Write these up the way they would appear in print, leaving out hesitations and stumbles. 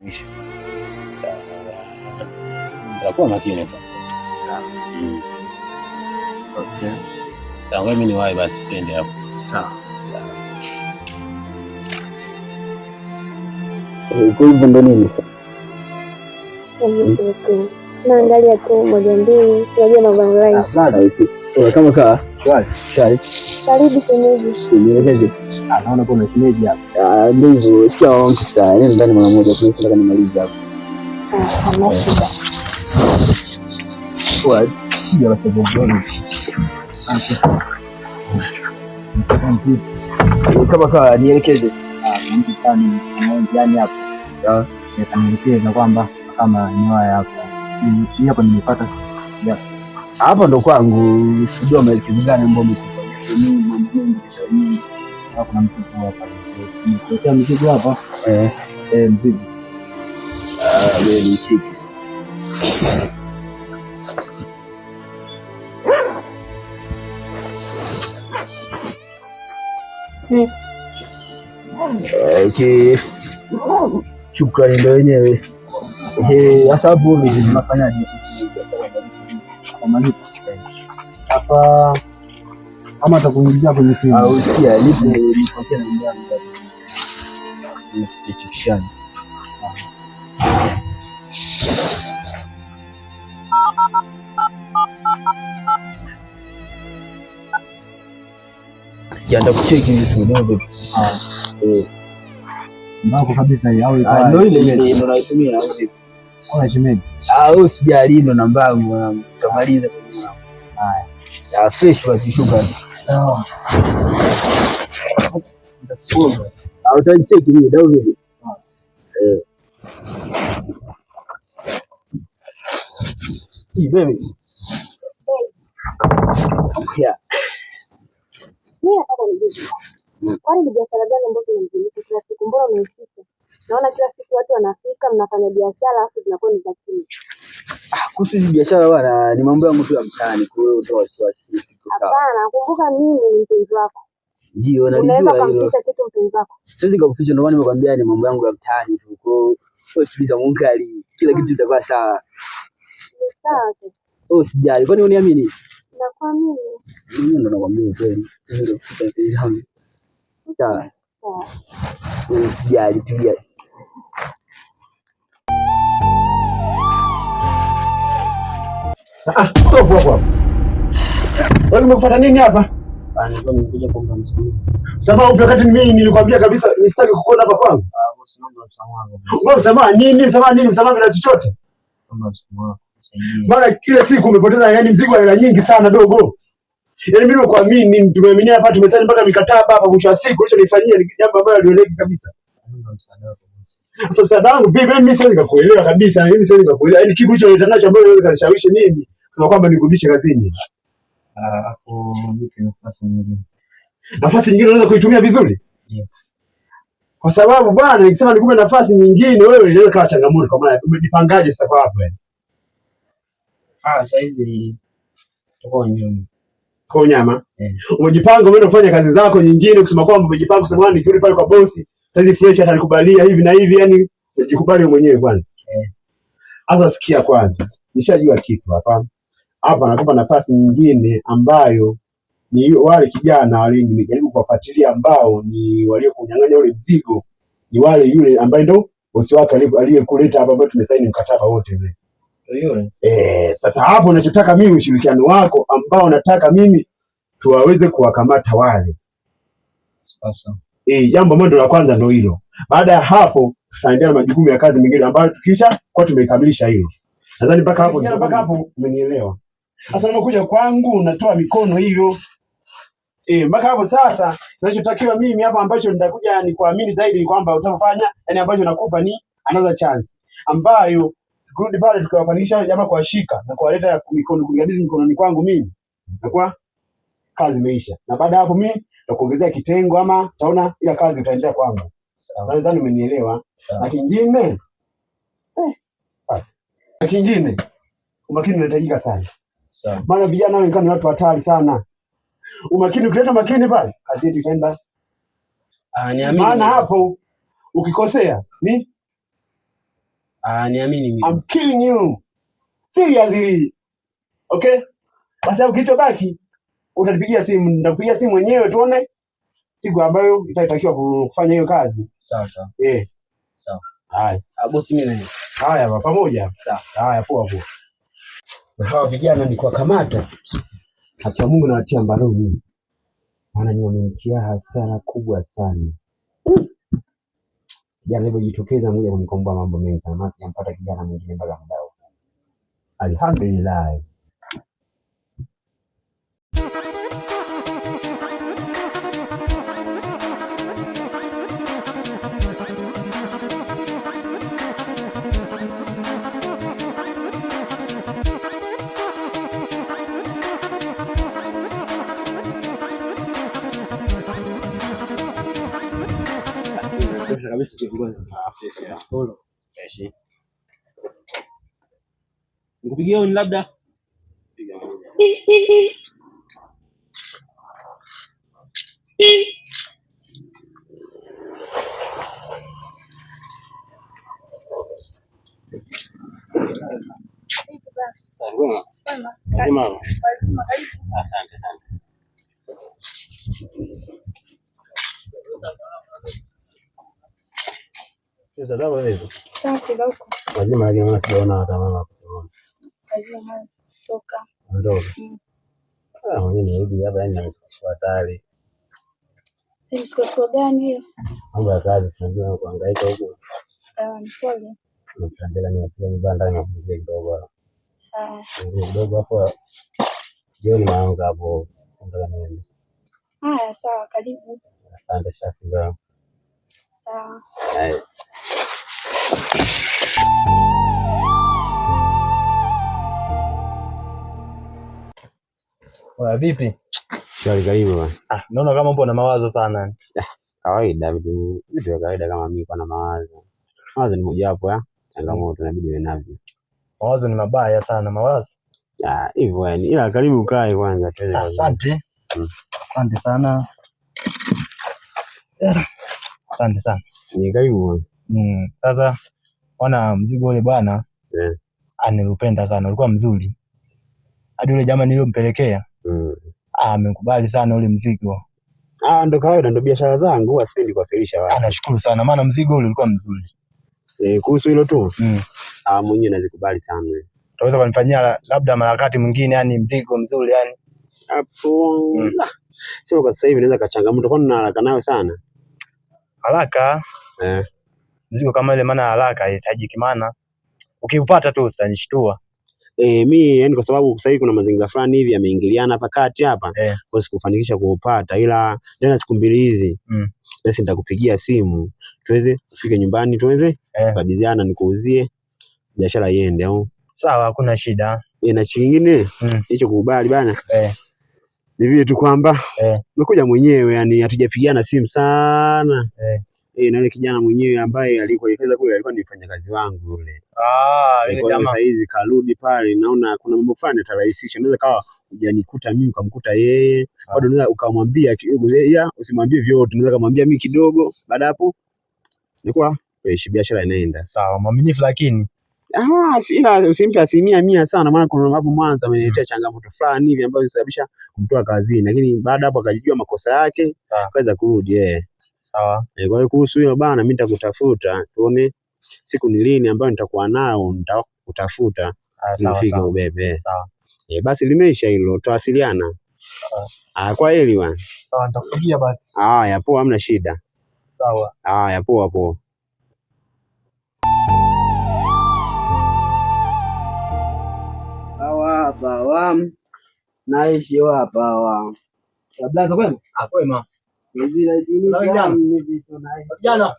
Mwisho. Sawa. Utakuwa makini tu. Sawa. Mm. Okay. Sawa, ngoja mimi niwahi basi twende hapo. Sawa. Sawa. Kwa hivyo ndo nini? Tu naangalia tu moja mbili, unajua mambo ya online. Bana si. Kama kaa. Shari. Karibu shemeji. Nielekeze. Ah, naona kuna shemeji hapa. Ah, ndio hivyo. Sikia wa mtu sasa. Nenda ndani mara moja tu nataka nimalize hapo. Ah, hamna shida. Poa. Shida la sababu gani? Kama kaa nielekeze. Ah, kuna mtu fulani njiani hapo. Ah. Akanielekeza kwamba kama ni haya hapa. Hii hapa nimepata. Hapa ndo kwangu. Sijua maelekezo gani ambayo umekupa. Mimi mambo mengi biashara nyingi. Hapa kuna mtu hapa. Nimekuletea mzigo hapa. Eh. Eh, mzigo. Ah, wewe ni chiki. Okay. Shukrani ndo wenyewe. Eh, sasa hapo unafanyaje? Kwa malipo. Hapa kama atakuingia kwenye simu. Au sikia, nipe nipokee namba yangu. Nisichekeshane. Sijaanza kucheki hivi simu ndio. Ah, Eh, mbako kabisa hii au ah, ndio ile ile ndio naitumia au vipi? Au shemeji. Ah, wewe usijali ndo namba yangu mwanangu. Tutamaliza kwa mwanangu. Haya. Ah, fresh basi shukrani. Sawa. Ah, utanicheki mimi ndio vipi? Eh. Hii baby. Yeah. Mimi nataka nijue. Kwani ni biashara gani ambazo unamjulisha kila siku? Mbona unaificha? Naona kila siku watu wanafika, mnafanya biashara alafu zinakuwa ni za kimya. Ah, kuhusu hizi biashara bwana, ni mambo yangu tu ya mtaani, kwa hiyo toa wasiwasi, kiko sawa. Hapana, kumbuka mimi ni mpenzi wako. Ndio, Unaweza nalijua hilo. ukamficha kitu mpenzi wako. Siwezi kukuficha, ndio maana nimekwambia ni mambo yangu ya mtaani tu. Kwa hiyo wewe tuliza munkari, kila kitu itakuwa sawa. Ni sawa tu. Wewe usijali, kwani uniamini? Nakuamini. Mimi ndo nakwambia ukweli. Siwezi kukuficha mpenzi wangu. Sawa. Sawa. Wewe usijali, tulia. Ah, stop hapo hapo. Wewe umekufuata nini hapa? Ah, nilikuwa nimekuja kuomba msamaha. Msamaha upi wakati mimi nilikwambia kabisa nisitaki kukuona hapa kwangu? Ah, bosi, naomba msamaha. Wewe msamaha nini? Msamaha nini? Msamaha bila chochote. Naomba msamaha. Nisaidie. Maana kila siku umepoteza yani mzigo wa hela nyingi sana dogo. Yaani mimi nimekuamini, tumeaminiana hapa, tumesaini mpaka mikataba hapa, mwisho wa siku ulichonifanyia ni jambo ambalo halieleweki kabisa. Naomba msaada wako bosi. Sasa msaada wangu vipi? Mimi siwezi nikakuelewa kabisa, mimi siwezi nikakuelewa. Yaani kitu hicho ulicho nacho ambacho unaweza kanishawishi mimi kusema kwamba nikurudishe kazini. Ah, hapo nipe nafasi nyingine. Nafasi nyingine unaweza kuitumia vizuri? Ndio. Kwa sababu bwana, nikisema nikupe nafasi nyingine wewe inaweza kawa changamoto, kwa maana umejipangaje sasa kwa hapo yani? Ah, saa hizi tuko nyuma. Kwa unyama. Eh. Umejipanga umeenda kufanya kazi zako nyingine kusema kwamba umejipanga kusema bwana, nikirudi pale kwa bosi sasa hizi fresh atanikubalia hivi na hivi, yani umejikubali wewe mwenyewe kwanza. Eh. Sasa sikia kwanza. Nishajua kitu hapa. Hapa nakupa nafasi nyingine ambayo ni wale kijana wale nimejaribu kuwafuatilia ambao ni waliokunyang'anya ule mzigo, ni wale yule ambaye ndo bosi wake aliyekuleta hapa ambaye tumesaini mkataba wote yule. Ndio yule. Eh, sasa hapo nachotaka mimi ushirikiano wako ambao nataka mimi tuwaweze kuwakamata wale. Sasa. Eh, jambo ambalo ndo la kwanza ndo hilo. Baada ya hapo tutaendelea na majukumu ya kazi mengine ambayo tukisha kwa tumekamilisha hilo. Nadhani mpaka hapo mpaka hapo umenielewa. Sasa unakuja kwangu unatoa mikono hiyo. Eh, mpaka hapo sasa kinachotakiwa mimi hapa ambacho nitakuja ni kuamini zaidi ni kwamba utafanya, yani ambacho nakupa ni another chance ambayo kurudi pale tukiwafanikisha jamaa kuwashika na kuwaleta mikono kunikabidhi mikononi kwangu mimi, nakuwa kazi imeisha. Na baada ya hapo mimi nitakuongezea kitengo ama taona, ila kazi utaendelea kwangu. Sawa. Nadhani umenielewa. Sawa. Na kingine ah, na kingine umakini unahitajika sana, Sawa. maana vijana wao ni watu hatari sana. Umakini, ukileta makini pale, kazi yetu itaenda. Ah, niamini. Maana hapo ukikosea ni Ah, niamini mimi. I'm killing you. Seriously. Okay? Basi hapo kilichobaki utanipigia simu, nitakupigia simu mwenyewe tuone siku ambayo itatakiwa kufanya hiyo kazi. Sawa sawa. Eh. Sawa. Haya. Ah, bosi mimi naenda. Haya baba, pamoja. Sawa. Haya, poa poa. Na hawa vijana ni kuwakamata. Haki ya Mungu nawatia mbaroni. Maana ni wamenitia hasara kubwa sana. Kijana alivyojitokeza mmoja kunikomboa mambo mengi sana. Maana sijampata kijana mwingine mpaka muda huu. Alhamdulillah. Nikupigie honi labda. Wazima. Asante sana. Sasa dada wewe. Safi za huko. Wazima, lakini mama sijaona hata mama kusema. Wazima toka. Ondoka. Ah, mwenyewe nirudi hapa yani na misukosuko hatari. Ni msukosuko gani hiyo? Mambo ya kazi tunajua kuhangaika huku. Ah, ni pole. Nakuambia ni kwa nyumba ndani na kidogo hapo. Ah, Kidogo hapo jioni naanza hapo. Nataka niende. haya sawa, karibu. Asante shafi bro. Sawa. Haya. Oya, vipi? Shwari, karibu bwana. Ah, naona kama upo na mawazo sana. Kawaida, vitu vya kawaida kama mimi kwa na mawazo. Mawazo ni mojawapo ya changamoto inabidi uwe navyo. Mawazo ni mabaya sana, mawazo. Ah, hivyo yani. Ila karibu ukae kwanza tuweze. Asante. Asante sana. Asante sana. Ni karibu bwana. Sasa ona mzigo ule bwana. Ah, niliupenda sana, ulikuwa mzuri. Hadi yule jamaa niliyompelekea, ah, amekubali sana ule mzigo. Ah, ndo kawaida, ndo biashara zangu, huwa sipendi kuwafilisha watu. Ah, nashukuru sana maana mzigo ule ulikuwa mzuri. Kuhusu hilo tu. Ah, mwenyewe nazikubali sana. Utaweza kunifanyia labda marakati mwingine, yani mzigo mzuri yani. Hapo sio kwa sasa hivi, naweza kachangamoto, kwani na haraka nayo sana. Haraka? Mzigo kama ile maana haraka haihitajiki, maana ukiupata tu utanishtua. Mi yani kwa sababu sasa hivi kuna mazingira fulani hivi yameingiliana hapa kati hapa. Kwa sikufanikisha kuupata, ila tena siku mbili hizi. Basi nitakupigia simu tuweze kufika nyumbani tuweze kukabidhiana, nikuuzie biashara iende au. Sawa, hakuna shida. Na chingine hicho kukubali bana. Ni vile tu kwamba nimekuja mwenyewe, yani hatujapigiana simu sana. Na yule kijana mwenyewe ambaye alikuelekeza kule alikuwa ni mfanyakazi wangu yule. Ah, yule Kwa hiyo jamaa. sasa hizi karudi pale, naona kuna mambo fulani atarahisisha. Unaweza kawa hujanikuta mimi ukamkuta yeye. Bado unaweza ukamwambia kidogo, ya usimwambie vyote, unaweza kumwambia mimi kidogo, baada hapo nilikuwa fresh, biashara inaenda. Sawa, mwaminifu lakini. Ah, ila usimpe 100% sana, maana kuna hapo mwanzo ameniletea changamoto fulani hivi ambazo zilisababisha kumtoa kazini, lakini baada hapo akajijua makosa yake, akaweza kurudi yeye. Sawa. Kwa hiyo kuhusu hiyo bana, mimi nitakutafuta tuone siku ni lini ambayo nitakuwa nao, nitakutafuta sawa, ufike sawa. ubebe. Sawa. Basi limeisha hilo, tutawasiliana. Sawa. Ah, kwa heri bwana. Sawa, nitakupigia basi. Haya, poa, hamna shida. Sawa. Haya, poa poa. Hawa hapa naishi hapa hawa. Blaza kwema? Ah, kwema. Vijana. Vijana.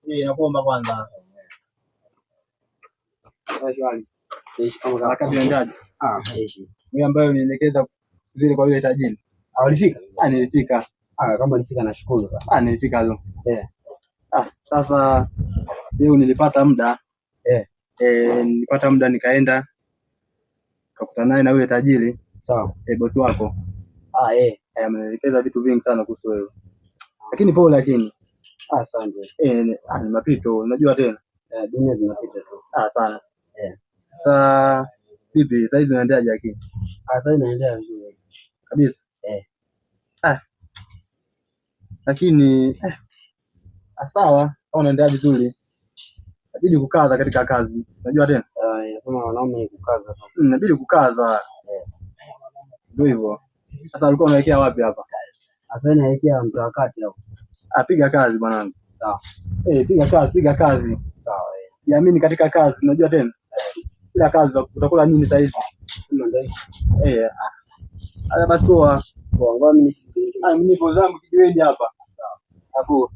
Eh, nakuomba kwanza. Haraka viandaje? Ah, naishi. Mimi ambaye unielekeza zile kwa yule tajiri. Ah, ulifika? Ah, nilifika. Ah, kama ulifika nashukuru sana. Ah, nilifika leo. Ah, sasa leo nilipata muda. Nilipata muda nikaenda nikakutana naye na yule tajiri. Sawa. Bosi wako. Ah, eh. Amenielekeza vitu vingi sana kuhusu wewe. Lakini pole lakini. Asante. Ni mapito, unajua tena. Dunia zinapita tu. Ah, sana. Sasa vipi sasa hizi unaendelea lakini? Ah, sasa inaendelea vizuri. Kabisa. Ah. Lakini sawa, kama unaendelea vizuri. Inabidi kukaza katika kazi. Unajua tena? Inasema wanaume ni kukaza tu. Inabidi kukaza. Ndio hivyo. Sasa ulikuwa unaelekea wapi hapa? Sasa inaelekea mtaa kati hapo. Ah, piga kazi bwanangu. Sawa. Piga kazi, piga kazi. Sawa. Jiamini katika kazi, unajua tena? Bila kazi utakula nini sasa hizi? Ndio. Haya basi poa. Poa, ngoja mimi mimi nipo zangu kijiweni hapa. Sawa. Hapo.